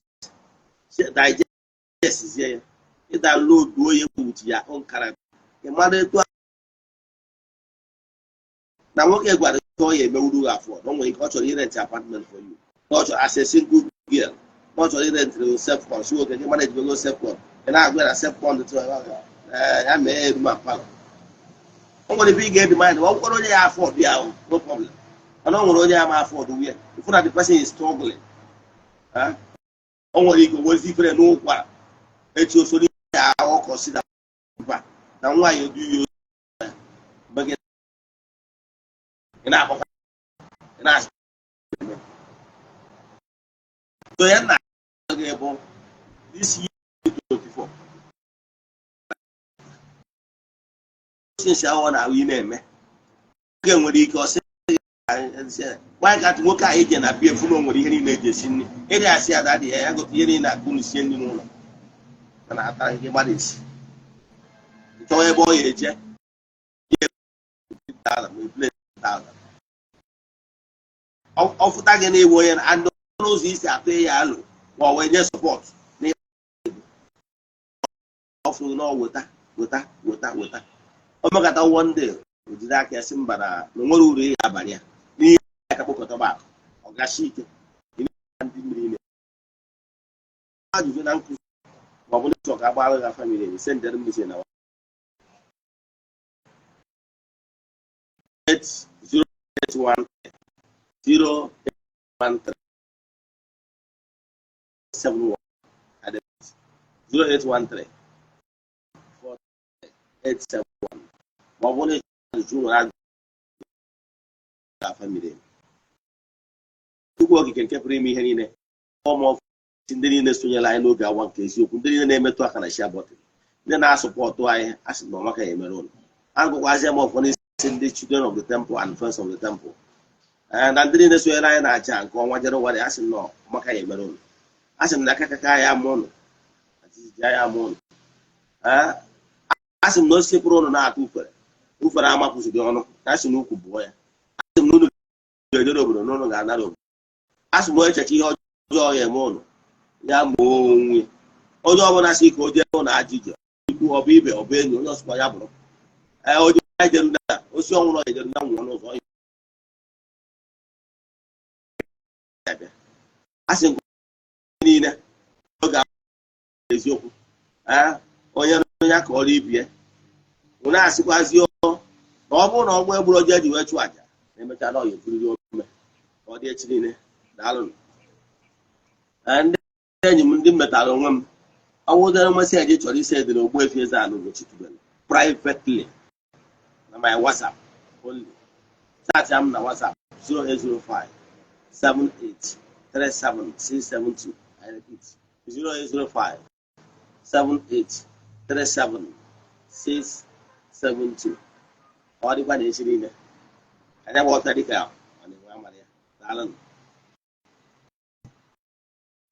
digest zie ya ị download onye with ya own character. Ị mara etu na nwoke gwara ka ọ ya emewuru gị afọ na o nwere ike ọ chọrọ irent apartment for you, na ọ chọrọ as a single girl, na ọ chọrọ irent self con si nwoke gị manage go self con. Ị na-agwa ya na self con ya mee room and parlour. O nwere ebe ị ga-ebi mind ọ bụkwara onye ya afford ya ahụ, no problem, mana o nwere onye ya ma afford ya ifu na the person is struggling. O nwere ike nwezi ifere n'ụkwara echi osoro ya ahụ consider na nwaanyị edu ya mgbe gị ị na-akpọkwa ị na-asị so ya na gị bụ this year 24 since ahụ ọ na-ahụ ị na-eme oge nwere ike ọ sị nwaanyị ka nwoke ahụ ije na bia efu na o nwere ihe niile eji esi nri ịdị asị ada dị ya ya gote ihe niile akụ unu sie nri n'ụlọ mana atara nke mmadụ esi chọwa ebe ọ ya eje ma ọ fụta gị na-ewu onye andị n'ụzọ isi atụ ya alụ ma ọ wee nye support na ọfụrụ na weta weta weta weta o mekata one day o jide aka ya sị mba na nwere uru ihe abalị ya n'ihe aka kpokọtaba akụ ọ gachi ike ndị mmiri na ajụjụ na nkụzi ma ọ bụ n'ịchọ ka agbara gị family sendere message na 081 013 71 0813. 871. Ma ọ bụrụ na ị chọrọ ajụjụ, nwere ajụjụ afa miri emi. Chukwu Okike nke pụrụ ime ihe niile, ọmụ ndị niile sonyere anyị n'oge awa nke eziokwu, ndị niile na-emetụ aka na share button, ndị na-asupport anyị, a sị na ọmaka ya emere ụlọ. Agụkwazie m ọfọ n'isi ndị Children of the Temple and Friends of the Temple, ee, na ndị niile sonyere anyị na-aja nke ọnwa Jenụwarị, a sị na ọmaka ya emere ụlọ. A sị m na aka kaka ya ama ụlọ na jijiji ya ama ụlọ. Ee, a sị m na osisi pụrụ ụnụ na-atụ ufere, ufere amapụziri ọnụ ka a sị na ukwu bụọ ya. A sị m na unu ga-ejere obodo na ụnụ ga-anara obodo. A sị m onye echecha ihe ọjọọ ya eme ụnụ, ya ma onwe onye ọbụla sị ka o jee ụlọ ajọ ije, ikwu ọ bụ ibe, ọ bụ enyi, onye ọsụkwa ya bụrụ, ee, onye ejeru na osi ọnwụrụ ejeru na nwụọ n'ụzọ ya bịa. A sị nke niile oge eziokwu, ee, onye ya ka ọrụ ibie nwụ na-asịkwazi na ọ bụrụ na ọnwa egburu oje eji wee chụọ àjà na emechaa na ọ ya efuriri ome ka ọ dị echi niile. Daalụnụ. Ee, ndị enyi m, ndị m metara onwe m, ọ wụdere message chọrọ ise edere Ogbuefi Eze-Ana Ugochi tubelu privately na my WhatsApp only. Chat m na WhatsApp 0805 78 37 672. I repeat, 0805 78 37 672. Ọ dịkwa na echi niile anyị agba ọfịa dịka ọ na-enwe amara ya. Daalụnụ.